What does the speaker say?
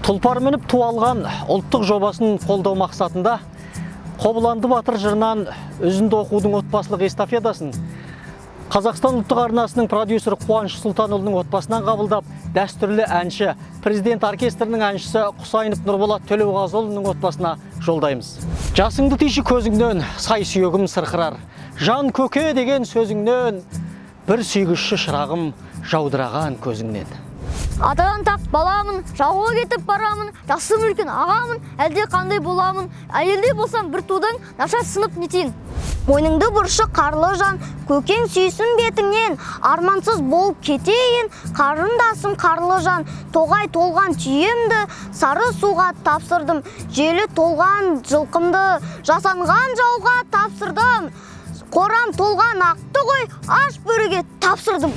Тұлпар мініп ту алған ұлттық жобасын қолдау мақсатында Қобыланды батыр жырынан үзінді оқудың отбасылық эстафетасын Қазақстан ұлттық арнасының продюсері Қуаныш Сұлтанұлының отбасынан қабылдап, дәстүрлі әнші, президент оркестрінің әншісі Құсайынов Нұрболат Төлеуғазыұлының отбасына жолдаймыз. Жасыңды тыйшы көзіңнен, сай сүйегім сырқырар. Жан көке деген сөзіңнен, бір сүйгізші шырағым жаудыраған көзіңнен. Атадан тақ баламын, жауға кетіп барамын, жасым үлкен ағамын, әлде қандай боламын, әйелде болсам бір тудың, нашар сынып нетейін. Мойныңды бұршы, қарлы жан, көкең сүйсін бетіңнен, армансыз болып кетейін, қарындасым қарлы жан, тоғай толған түйемді, сары суға тапсырдым, желі толған жылқымды, жасанған жауға тапсырдым, қорам толған ақты ғой, аш бөріге тапсырдым.